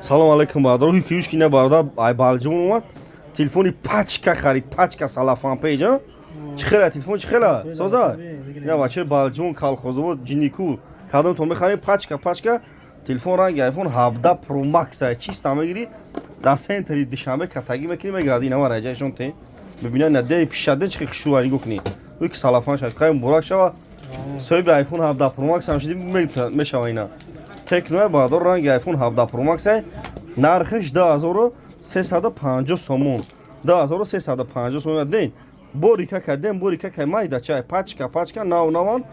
Салом алейкум, бародаро. Ҳуки ина бародар ай Балҷон омад, телефони пачка харид, пачка салафан пейҷа. Чӣ хела телефон, чӣ хела соза? Ина бачаи Балҷон, Калхозобод, Ҷиникул, кадомтон мехарем, пачка пачка телефон, ранги iPhone 17 Pro Max ай, чиста мегирӣ, дар центри Душанбе катагӣ мекунӣ, мегарди. Ина мараҷаашон те бибина, на де пишаде, чӣ хушрӯ, нигоҳ кунӣ, ӯ ки салафан шад. Хай, муборак шава, соҳиби iPhone 17 Pro Max ҳам шиди мешава. Ина Tecno, бародар, ранги iPhone 17 Pro Max ай, нархаш 2350 сомон, 2350 сомон. Ден борика кадем, борика кай майда чай, пачка пачка нав наван.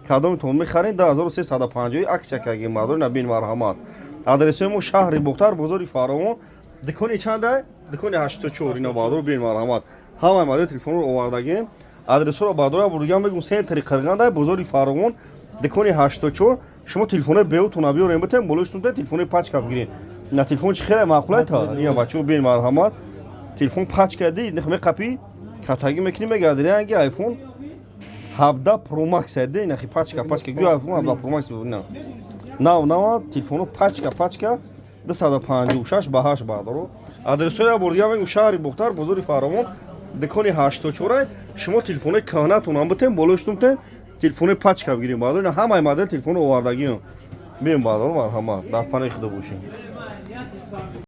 Кадомитон мехарен, 2350 акция кардем, бародар. Набин, марҳамат. Адресои мо: шаҳри Бохтар, бозори Фаровон, дукони чанда? Дукони 84. Ина, бародар, бин, марҳамат, ҳамаи модели телефонро овардагем. Адресҳоро, бародар, бурдигам мегум: центри Қирғандай, бозори Фаровон, дукони 84. Шумо телефонои беутона биёрем, битем болоштун, телефонои пачка бигирен. На, телефон чи хеле маъқулай та. Ина, бачаҳо, бин, марҳамат, телефон пачка ди меқапӣ, катагӣ мекунӣ, мегарди. Ранги iPhone 17 Pro Max ай, нахи пачка пачка, гӯ iPhone 17 Pro Max на нав нава телефоно, пачка пачка, 256 ба 8. Бародаро, адресҳоя бурдига мегум: шаҳри Бохтар, бозори Фаровон, дукони 84. Шумо телефонои кӯҳнатонам битем, болоштун тен, телефонои пачка бигирем. Бародаро, ҳамаи модели телефоно овардагиам. Бием, бародаро, марҳамат, дар панои худо бошем.